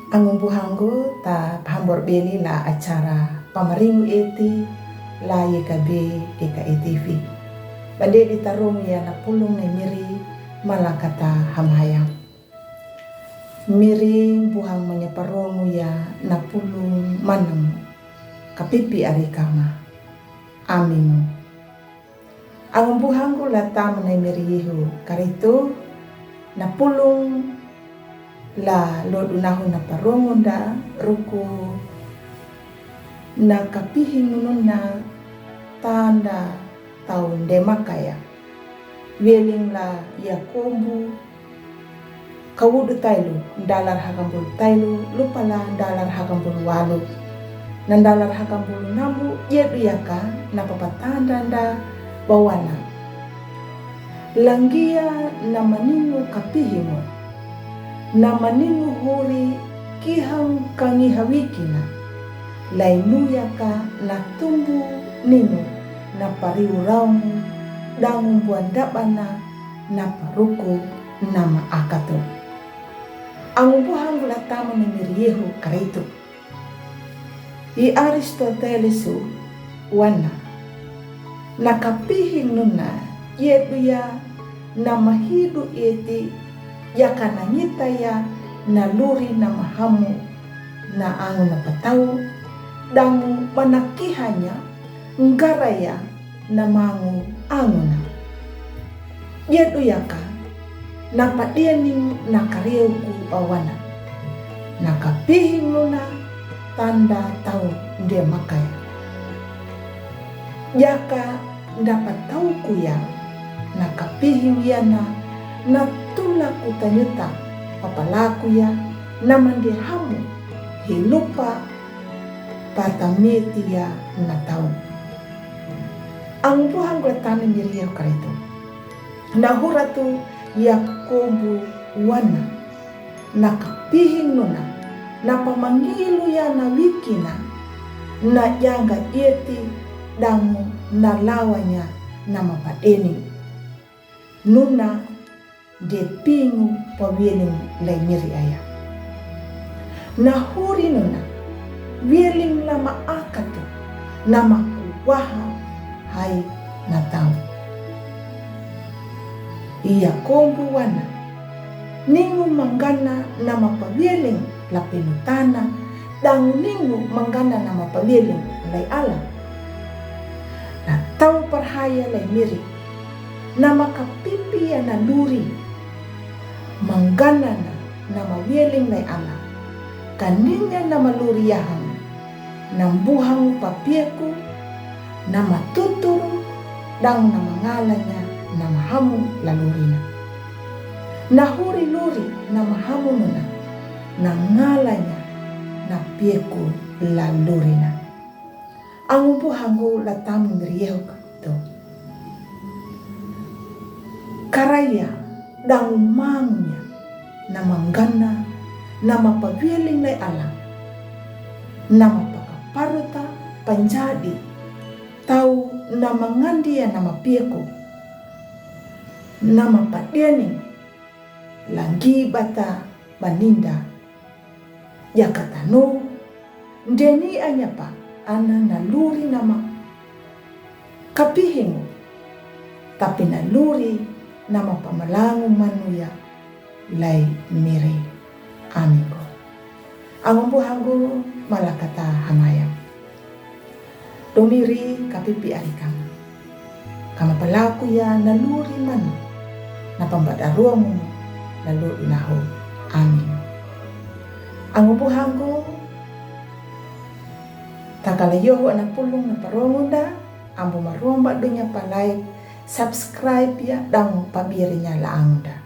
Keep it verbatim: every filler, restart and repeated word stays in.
Angumbuhangu ta pahambor beli la acara pamaringu eti la Y K B Y K A T V. Bande di tarung ya na pulung na miri malakata hamhayang. Miri buhang manya parungu ya na pulung manang kapipi ari kama. Amingu. Angumbuhangu la tamu na miri Yihu Karitu na pulung la lodu nahu na parungu nda ruku na kapihingu nuna tanda tau nde makaya. Wieling la Yakombu kawudu tailu, ndalar hakambulu tailu, lupala ndalar hakambulu walu. Na ndalar hakambulu nambu yedu yaka na papatanda nda bawana. Langia na maningu kapihingu. Na maningu huri kihang kangi hawikina. Lainu yaka na tumbu ningu na pariu raungu dangu buandabana na paruku na maakatu. Angumbuhangu la tamu na miri Yihu Karitu. I Aristoteles wana. Na kapihing nuna yedu ya na mahidu eti yaka na ngita ya na luri na mahamu na angu na patau dangu manakihanya ngaraya na mangu anguna. Yedu yaka na padianing na kariuku bawana. Na kapihing nuna tanda tau nde makaya. Yaka nda patauku ya na kapihing yana na tulaku tanyuta papalaku ya na mande hamu hilupa patamiti ya na tau. Angumbuhangu la tamu na miri Yihu Karitu. Na huratu Yakombu wana. Na kapihing nuna. Na pamangilu ya na wikina. Na yanga yeti dangu na lawanya na mapadeni. Nuna de pingu pawieling lai miri aya. Na huri nuna wieling la maakatu na makuwaha hai na tau. Yakombu wana ningu mangana na mapawieling la pinutana dangu ningu mangana na mapawieling lai ala. Na tau parhaya lai miri. Na makapipi ya na luri. Mangana na na mawieling lai ala. Kaninya na maluri yahang. Na mbuhang papieku. Na matuturu. Dang na mangalanya na mahamu la lurina. Na huri luri na mahamu nuna. Na ngalanya na pieku la lurina. Angumbuhangu la tamu na miri Yihu Karitu. Karaya dangu mangunya na mangana na mapawieling lai ala. Na mapakaparuta panjadi tau na mangandia na mapieku. Na mapadianing lagi bata baninda. Yakatanu ndeni anyapa ana na luri na makapihingu. Tapi na luri na mapamalangu manuya lai miri. Amingu. Angumbuhangu malakata hamaya. Domiri kapipi ari kama. Kama palaku ya na luri manu. Na pambadarongu na luri nahu. Amin. Angumbuhangu takala yohu ana pulung na parongunda. Ambu maromba dunya palai. Subscribe ya dangu pabirinya la angunda.